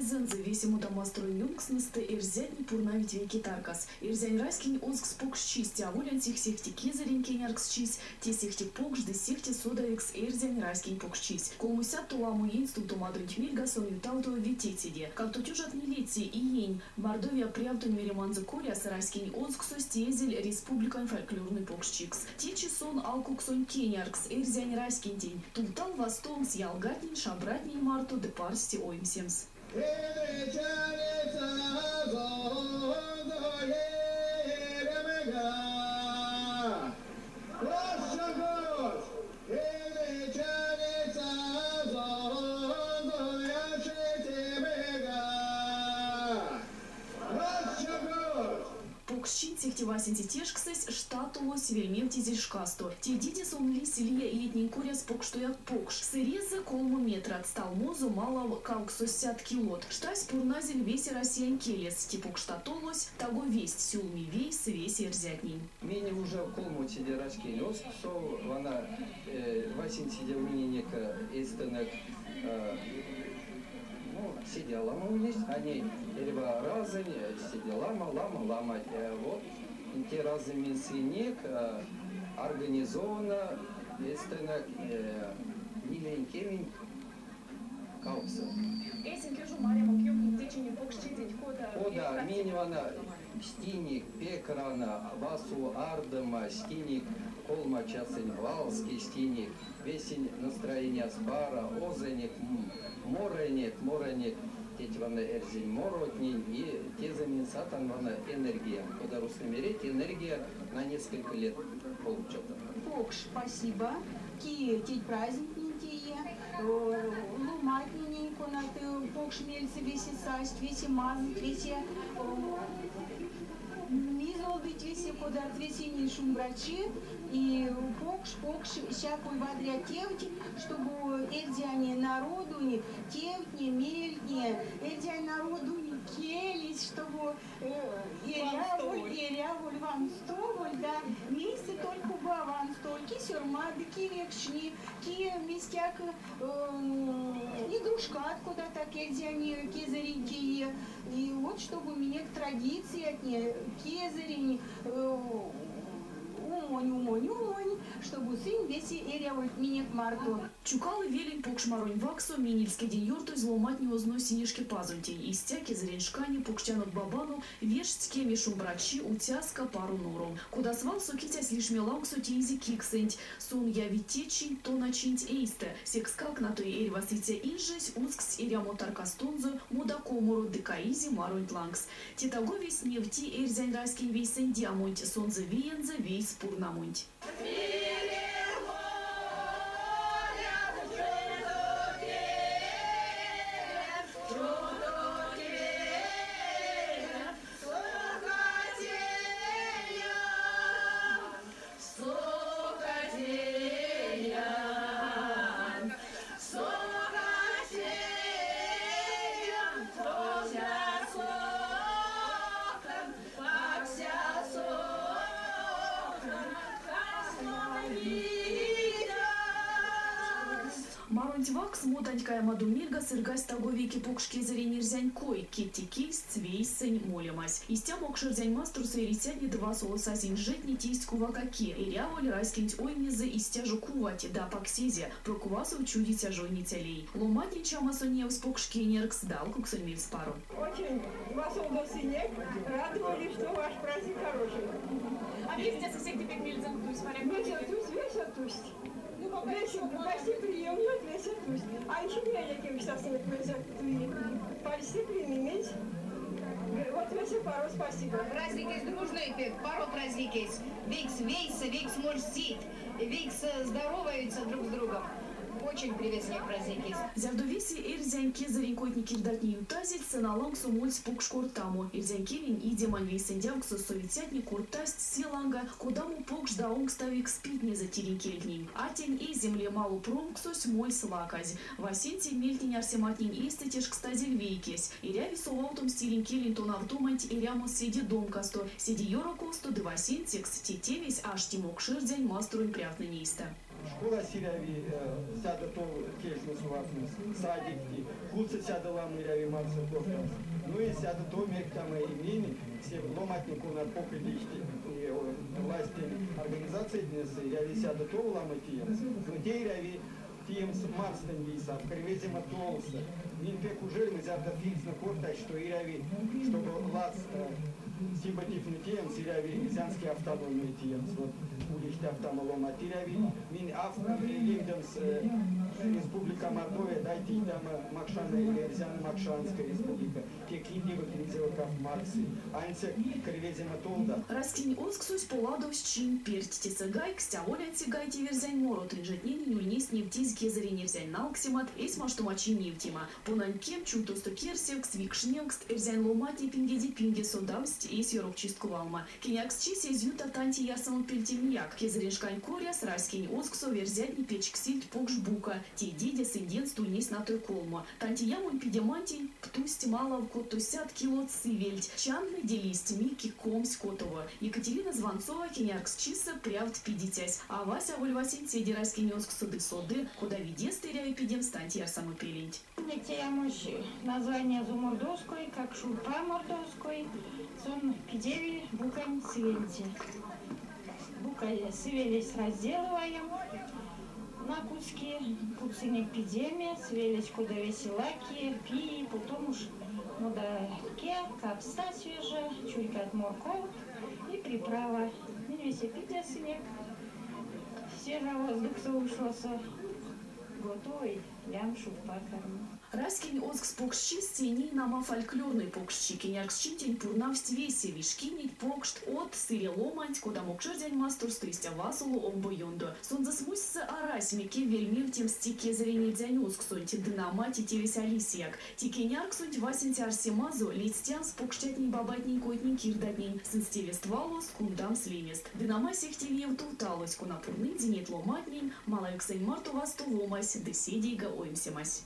Эзэнзэ весе модамасторонь ёнкстнэстэ эрзятне пурнавить вейке таркас. Эрзянь Раськень Озкс покшчись, те аволь ансяк сехте кезэрень кенярксчись, те сехте покш ды сехте содавикс эрзянь раськень покшчись. Колмосядто ламо иень стувтомадонть мельга сон ютавтови ветецеде. Кавтотёжат нилеце иень Мордовия Прявтонь мереманзо коряс Раськень Озксось теезель республикань фольклорной покшчикс. Течи сон алкуксонь кеняркс эрзянь раськентень. Тувтал вастомс ялгатнень, шабратнень марто ды парсте оймсемс. Покшчинть сехте васенце тешксэсь, штатолось, вельмевтезель шкасто. Тедеде сон лиссь лия иетнень коряс покштояк покш. Сэрезэ колмо метрат, сталмозо малав кавксосядт килот. Штась пурназель весе Россиянь келес. Те покш штатолось таго весть сюлми вейс весе эрзятнень. Минь уже колмоцеде Раськень Озксо, вана васенцеде ульнинек эстенек, ну, седе аламо ульнесть, а ней эрьва разонь седе ламо, ламо, ламо. Вот те разы минь сынек организованно эстенек нилень кемень кавксо. Эсенк ёжо марямонк ёвтнинк течинь покшчиденть, кода Кода минь вана стинек пек рана, васов ардома, стинек колмо часонь валске стинек, весень настроениясь паро, озынек, морынек, морынек теть вана эрзянь моротнень, и тезэ минь сатан вана энергия, кода русской мерить, энергия на несколько лет получата. Покш спасибо, ки теть праздниктнень тее, ломатненень, конат покш мельсэ весе састь, весе мазыйть, весе мизолдыть, весе кодат, весенень шумбрачи и покш, покш всякой вадря тевть, штобу эрзянь народонь тевтне, мельтне, эрзянь народонь келесь, штобу эряволь, эряволь ванстоволь, да, вместе только бы ванстоволь, ки сёрмады, ки векшни, ки местяк игрушкат куда-то эрзянь кезэрень теи. И вот чтобы минек традициятне, кезэрень, умонь, умонь, умонь, чтобы сынь весе эрявольть минек марто. Чукалы велень покш маронь вакссо менельс кедень ёртозь ломантне озность Инешкипазонтень. Истя кезэрень шкане покштянок-бабанок вешсть кеме шумбрачи, уцяска, паро норо. Кода свал сокицясь лишме лангсо теизе киксэнть. Сон яви те чинть, тона чинть эйстэ. Секскак натой эрьва сыця инжесь усксь эрямо таркастонзо модакоморо ды каизе маронть лангс. Те таго весть невти эрзянь раськень вейсэндямонть, сонзэ виензэ вейс пурнамонть. Маронть ваксс моданть каямодо мельга сыргась таго вейке покш кезэрень эрзянь кой, кедте кедьс вейсэнь молемась. Истя Мокшэрзянь масторсо эрицятне ды васоло сазь инжетне тейсть кувака ки. Эряволь раськенть оймезэ истя жо кувать ды апак сезе, прок васов чудиця жойниця лей. Ломантнень чамасо неявсь покш кеняркс ды алкуксонь мельспаро. Очень васолдо сынек, радовались, что ваш праздник хороший. А вместе со всех теперь мельцем тусть, Весе тусть, весе тусть. Весе гостеприимно, весе тусть. А еще великим сейчас парсте применить. Вот весе паро спасибо. Праздникесь дружный пек, паро праздникесь. Вейкс вейсэ, вейкс морсить, вейкс здороваются друг с другом. Очень приветственный праздникесь. Зярдо весе эрзянь кезэрень койтне-кирдатне ютазельть, сцена лангсо мольсь покш кортамо. Эрзянь келень идемань вейсэндявксос совицятне кортасть се ланга, кодамо покш ды аонкставикс питнезэ тиринь кельтнень. Атянь эзем лем ало промксось мольсь лаказь. Васенце мельтнень-арсематнень эйстэ тешкстазель вейкесь. Эряви совавтомс тиринь келень тонавтоманть эрямос седе домкасто, седе ёроковсто ды васенцекс те тевесь ашти Мокшэрзянь масторонь прявтнэнь эйстэ. Школась эряви сядо тов кежтне совавтнемс, садикти, кудсо сядо ламо эряви марсо кортамс. Ну и сядо тов мерьктямо и минь, се ломатне, конат покольдить властень организациятнесэ, эряви сядо тов ламо теемс. Но те эряви теемс марстэнь вийсэ, привезема толсо. Минь пек ужель зярдо финнтнэ кортасть, что эряви, чтобы ладс симпативный теемс, эряви эрзянской автономия теемс. Вот улить автомо ломать эряви. Минь лемдемс Республика Мордовия, дайте там Макшана, Эрзяно-Мокшанская республика. Те киндева кинзева Марксы. Ансяк кривезема толда. Раськень озксось поладовсь чинь перть. Тесэ гайгсть аволь ансяк гайтев эрзянь морот, инжетненень ульнесть невтезь кезэрень эрзянь налксемат, эсь маштомачинь невтема. Понань кем, чувтосто керсевкст, викшневкст, эрзянь ломантне пингеде пингес содавсть эсь ёрокчист кувалма. Кенярксчись эзь юта тантей ярсамопельтемеяк. Кезэрень шкань коряс раськень озксов эрзятне печксильть покш бука. Тедеде сындест ульнесть натой колмо. Тантей ямонь пидемантень тусть малав 300 килот сывельть. Чантнэде лиссть мик 26. Екатерина Звонцова кенярксчисэ прявт пидицясь. Авась аволь васенцеде раськень озкссо ды соды, кода видестэ эряви пидемс тантей ярсамопеленть. Те ямось название мордовской, как шурпа мордовской, сон пидеви букань сывельде. Бука сывелесь разделываем на куски, путсынек пидеме, сывелесь кода весе лаки, пии, потом уж модаке, капста свежая, чурькат морковь и приправа. Минь весе пидясынек, свежий воздух ушосо, готовый ям шурпа карми. Раськень озкс покшчись те ней нама фольклорной покшчи. Кенярксчинтень пурнавсть весе вишкинеть, покшт, одт, сыре ломанть, кода Мокшэрзянь масторсто, истя васоло омбо ёндо. Сонзэ смустьсэ арась мекев вельмевтемс те кезэрень эрзянь озксонть, ды нама те тевесь а лисияк. Те кенярксонть васенце арсемазо ледстямс покштятнень-бабатнень койтнень-кирдатнень, сынст тевест-валост, кундамс лемест. Ды нама сехте виев тувталось, кона пурнынзе неть ломантнень, малавиксэнь марто вастовомась ды седейга оймсемась.